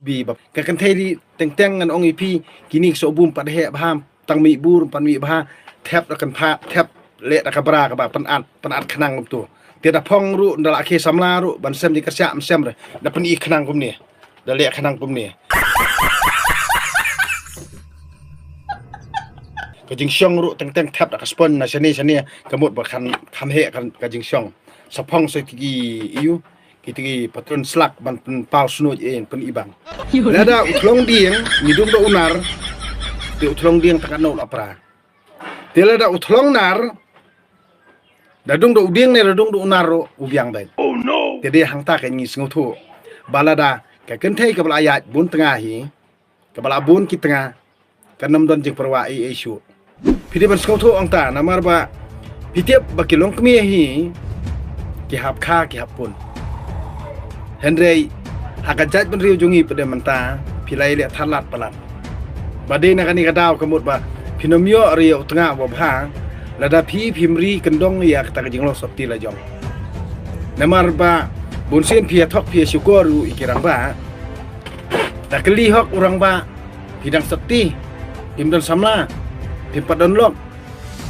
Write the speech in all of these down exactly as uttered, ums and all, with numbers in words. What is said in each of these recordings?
Bi ba ka kynthei ri teng teng ngan ong ïa phi, kine ki sohbum pat heh bha, tang mih bur pat mih bha, thep da kan pha, thep leh da ka bra kaba pynat, pynat khnang kumto. Te da phong ruh, da la khie samla ruh ban sem jingkyrshan, ym sem re, da pyni khnang kumne, da leh khnang kumne. Ka jingshong ruh teng teng thep da ka sponge na shane shane, ka mut ba kan kham heh ka, ka jingshong. Sa phong sa ki, ïa u, kita ki patron slak ban pynpaw snuj, eh, pynibang. Lada u thlong dieng, ngi dung da u nar, te u thlong dieng tang katno u la pra. Te lada u thlong nar, da dung da u dieng ne da dung da u nar ruh u biang beit. Te dei hangta ka ngi sngewthuh ba lada ka kynthei kaba la ïaid bun tnga hi, kaba la bun ki tnga, kan ym don jingpyrwa ei ei shuh. Phi dei ban sngewthuh hangta, namar ba phi tip ba ki longkmie hi ki hap kha, ki hap pun. Hynrei ha ka jaitbynriew jong ngi pat de mynta phi la ïaleh thalat palat. Ba dei na kane ka daw ka mut ba phin ym ïoh re ïa u tnga uba bha lada phi phim ri kyndong ïa kata ka jinglong sopti la jong. Namar ba bunsien phi ïa thok, phi ïa shukor ruh ïa ki rangbah. Da kylli hok u rangbah, phi dang sopti, phim don samla, phim pat don lok.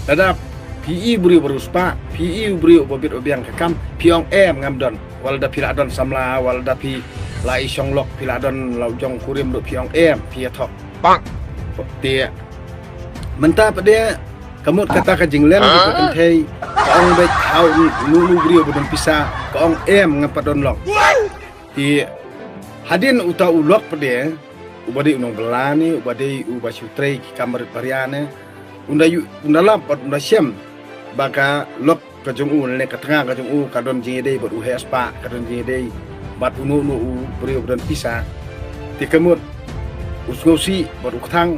Lada phi i u briew ba riewspah, phi i u briew ba bit ba biang ka kam, phi ong em, ngam don. Wat lada phi la don samla, wat lada phi la i shong lok, phi la don la u jong kurim ruh, phi ong em, phi ïa thok. Te mynta pat de ka mut kata ka jingleh jong ka kynthei, ka ong beit ha uno uno u briew ba don pisa, ka ong em, ngam pat don lok. Te hadien uta u lok pat de, uba dei u nongbylla ne, uba dei uba shu trei ki kam barit baria ne, un da ïoh, un da lap bad un da shem ba ka lok ka jong u ne ka tnga ka jong u ka don jingïadei bad u heh spah, ka don jingïadei bad uno uno u briew ba don pisa. Te ka mut u sngewsih bad u kthang,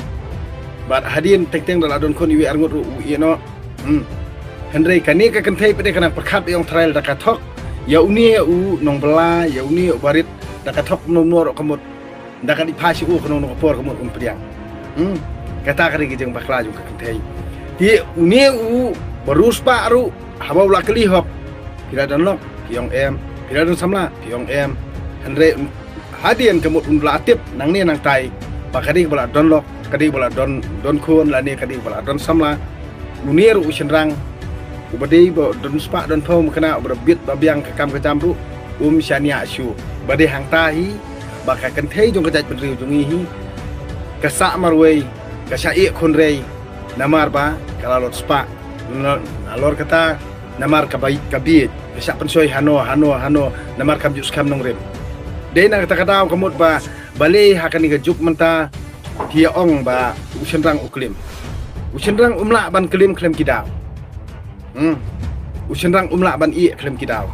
bad hadien teng teng da la don khun iwei arngut ruh u ïeh noh. Hmm. Hynrei kane ka kynthei pat de ka nang pyrkhat ïa u trai lada ka thok ïa une u nongbylla, ïa une u barit, da ka thok kumno kumno ruh ka mut, da ka dei pha shu u, kano kano ka por ka mut un pdiang. Hmm. Kata ka dei ka jingbakla jong ka kynthei. Te une u ba riewspah ruh haba u la kylli hok, phi la don lok, phi ong em, phi la don samla, phi ong em. Hynrei hadien ka mut un la tip nangne nangtai ba ka dei ba la don lok, ka dei ba la don, don khun lane ka dei ba la don samla. Une ruh u shynrang uba dei ba don spah don phew, kane uba bit ba biang ka kam ka jam ruh um shaniah shuh. Ba dei hangta hi ba ka kynthei jong ka jaitbynriew jong ngi hi ka sah marwei, ka sah ïeh khun rei. Namar ba ka la lot spah. Na, nalor kata, namar ka bai, ka bieit, ka shah pynshoi hano hano hano, namar kam ju skhem nongrim. Dei na kata ka daw ka mut ba balei ha kane ka juk mynta phi ïa ong ba u shynrang u klim. U shynrang um lah ban klim khlem ki daw. Hmm. U shynrang um lah ban ïeh khlem ki daw.